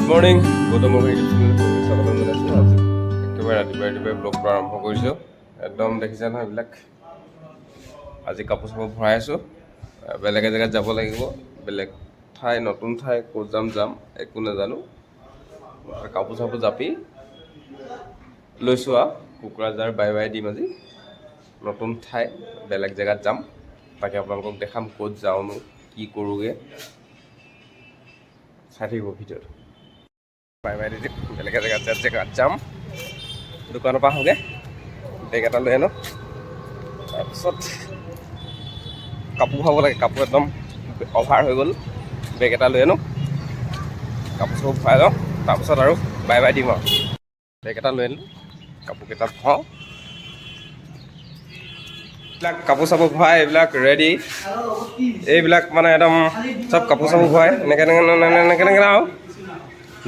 Morning, Gautam YouTube চেনেলত স্বাগতম জনাইছোঁ। আজি একেবাৰে ৰাতিপুৱাই ৰাতিপুৱাই ব্লগটো আৰম্ভ কৰিছোঁ। একদম দেখিছে নহয় এইবিলাক, আজি কাপোৰ চাপোৰ ভৰাই আছোঁ। বেলেগ এজেগাত যাব লাগিব, বেলেগ ঠাই, নতুন ঠাই, ক'ত যাম যাম একো নাজানো। কাপোৰ চাপোৰ জাপি লৈছোঁ আৰু কোকৰাঝাৰ বাই বাই দিম আজি। নতুন ঠাই, বেলেগ জেগাত যাম, তাকে আপোনালোকক দেখাম ক'ত যাওঁনো, কি কৰোঁগৈ, চাই থাকিব ভিডিঅ'টো। বাই বাই দি দিম, বেলেগ জেগাত জেগাত যাম। দোকানৰ পৰা আহোঁগৈ, বেগ এটা লৈ আনো। তাৰপিছত কাপোৰ ভৰাব লাগে, কাপোৰ একদম অভাৰ হৈ গ'ল। বেগ এটা লৈ আনো, কাপোৰ চাপোৰ ভৰাই লওঁ, তাৰপিছত আৰু বাই বাই দিম। আৰু বেগ এটা লৈ আনিলোঁ, কাপোৰকেইটা ভৰাওঁ। এইবিলাক কাপোৰ চাপোৰ ভৰাই এইবিলাক ৰেডি। এইবিলাক মানে একদম চব কাপোৰ চাপোৰ ভৰাই এনেকৈ এনেকৈ এনেকৈ এনেকৈ আৰু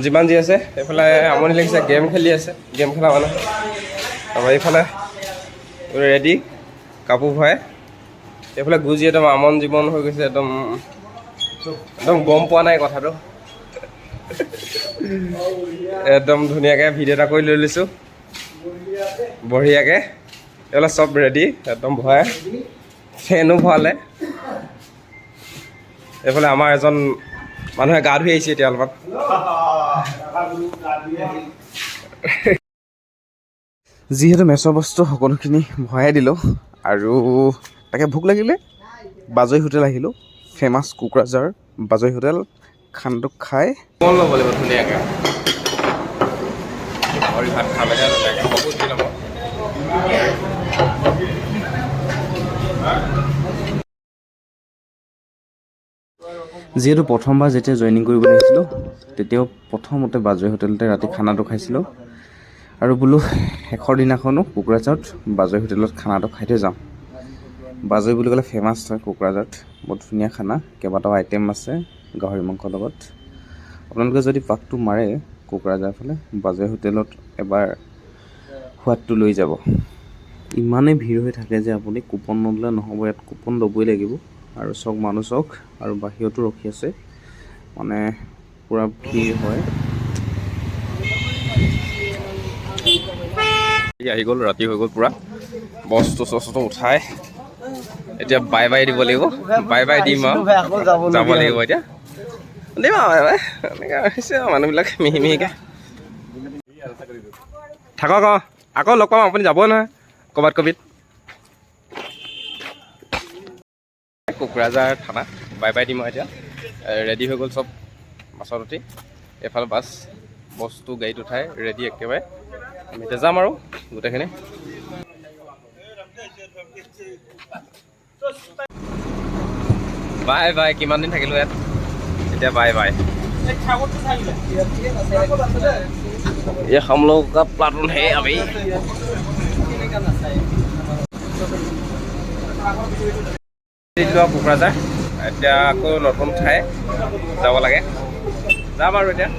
যিমান যি আছে। এইফালে আমনি লাগিছে, গেম খেলি আছে, গেম খেলা মানুহ। তাৰপৰা এইফালে ৰেডি কাপোৰ ভৰাই। এইফালে গুজি একদম আমন জীৱন হৈ গৈছে, একদম একদম গম পোৱা নাই কথাটো। একদম ধুনীয়াকৈ ভিডিঅ' এটা কৰি লৈ লৈছোঁ বঢ়িয়াকৈ। এইফালে চব ৰেডি, একদম ভৰাই, ফেনো ভৰালে। এইফালে আমাৰ এজন মানুহে গা ধুই আহিছে এতিয়া অলপমান। যিহেতু মেচৰ বস্তু সকলোখিনি ভৰাই দিলোঁ আৰু তাকে ভোক লাগিলে, বাজৈ হোটেল আহিলোঁ। Famous Kokrajhar Bajoi hotel. খানাটো খাই কল ল'ব লাগিব ধুনীয়াকৈ, গাহৰি ভাত খাম এতিয়া ধুনীয়াকৈ বহুত দিনৰ মূৰত। যিহেতু প্ৰথমবাৰ যেতিয়া জইনিং কৰিবলৈ আহিছিলোঁ, তেতিয়াও প্ৰথমতে বাজৈ হোটেলতে ৰাতি খানাটো খাইছিলোঁ আৰু বোলো শেষৰ দিনাখনো কোকৰাঝাৰত বাজৈ হোটেলত খানাটো খাই থৈ যাওঁ। বাজৈ বুলি ক'লে ফেমাছ হয় কোকৰাঝাৰত, বহুত ধুনীয়া খানা, কেইবাটাও আইটেম আছে গাহৰি মাংসৰ লগত। আপোনালোকে যদি পাকটো মাৰে কোকৰাঝাৰ ফালে, বাজৈ হোটেলত এবাৰ সোৱাদটো লৈ যাব। ইমানেই ভিৰ হৈ থাকে যে আপুনি কুপন নল'লে নহ'ব, ইয়াত কুপন ল'বই লাগিব। আৰু চব মানুহ চাওক, আৰু বাহিৰতো ৰখি আছে, মানে পূৰা ভিৰ হয়। আহি গ'ল, ৰাতি হৈ গ'ল পূৰা। বস্তু চস্তু উঠাই এতিয়া বাই বাই দিব লাগিব। বাই বাই দিম আৰু যাব লাগিব এতিয়া। দিম আৰু বাই বাই। এনেকৈ আহিছে আৰু মানুহবিলাক মিহি মিহিকৈ। থাকক, অঁ, আকৌ লগ পাম। আপুনি যাব নহয় ক'ৰবাত কবিত। কোকৰাঝাৰ থানা বাই বাই দিম আৰু এতিয়া ৰেডি হৈ গ'ল চব বাছত উঠি। এইফালে বাছ বস্তু গাড়ীত উঠাই ৰেডি একেবাৰে। আমি এতিয়া যাম আৰু গোটেইখিনি। Bye bye. কিমান দিন থাকিলোঁ ইয়াত, এতিয়া বাই বাই। ये हम लोग का प्लाटून है अभी। দিলোঁ আৰু কোকৰাঝাৰ, এতিয়া আকৌ নতুন ঠাই যাব লাগে, যাম আৰু এতিয়া।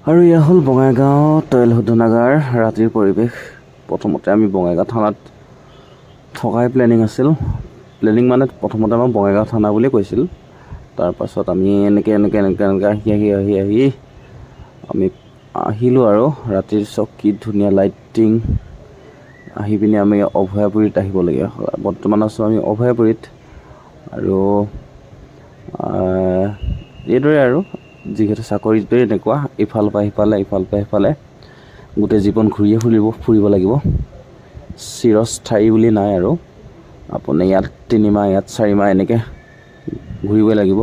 আৰু এয়া হ'ল বঙাইগাঁও তৈল শোধনাগাৰ ৰাতিৰ পৰিৱেশ। প্ৰথমতে আমি বঙাইগাঁও থানাত থকাই প্লেনিং আছিল। প্লেনিং মানে প্ৰথমতে আমাক বঙাইগাঁও থানা বুলি কৈছিল। তাৰপাছত আমি এনেকৈ এনেকৈ এনেকৈ এনেকৈ আহি আহি আহি আহি আমি আহিলোঁ আৰু ৰাতিৰ চব কি ধুনীয়া লাইটিং। আহি পিনি আমি অভয়াপুৰীত আহিবলগীয়া হ'ল। বৰ্তমান আছোঁ আমি অভয়াপুৰীত। আৰু এইদৰে আৰু যিহেতু চাকৰিটোৱে এনেকুৱা, ইফালৰ পৰা সিফালে, ইফালৰ পৰা সিফালে, গোটেই জীৱন ঘূৰিয়ে ফুৰিব লাগিব। চিৰস্থায়ী বুলি নাই আৰু। আপুনি ইয়াত 3 মাহ, ইয়াত 4 মাহ, এনেকৈ ঘূৰিবই লাগিব।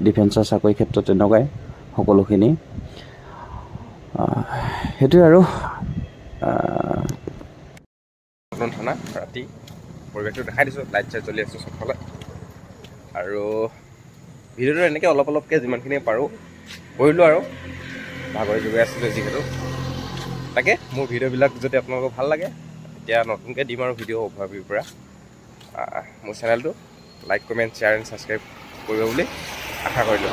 ডিফেন্সৰ চাকৰিৰ ক্ষেত্ৰত তেনেকুৱাই সকলোখিনি। সেইটোৱে আৰু। নতুন থানা ৰাতি পৰিৱেশটো দেখাই দিছোঁ। লাইট চাইট জ্বলি আছে চবফালে। আৰু ভিডিঅ'টো এনেকৈ অলপ অলপকৈ যিমানখিনি পাৰোঁ কৰিলোঁ আৰু ভাগৰি যোগাই আছিলোঁ যিহেতু। তাকে মোৰ ভিডিঅ'বিলাক যদি আপোনালোকৰ ভাল লাগে, এতিয়া নতুনকৈ দিম আৰু ভিডিঅ' অভাৱীৰ পৰা। মোৰ চেনেলটো like, comment, share and subscribe কৰিব বুলি আশা কৰিলোঁ।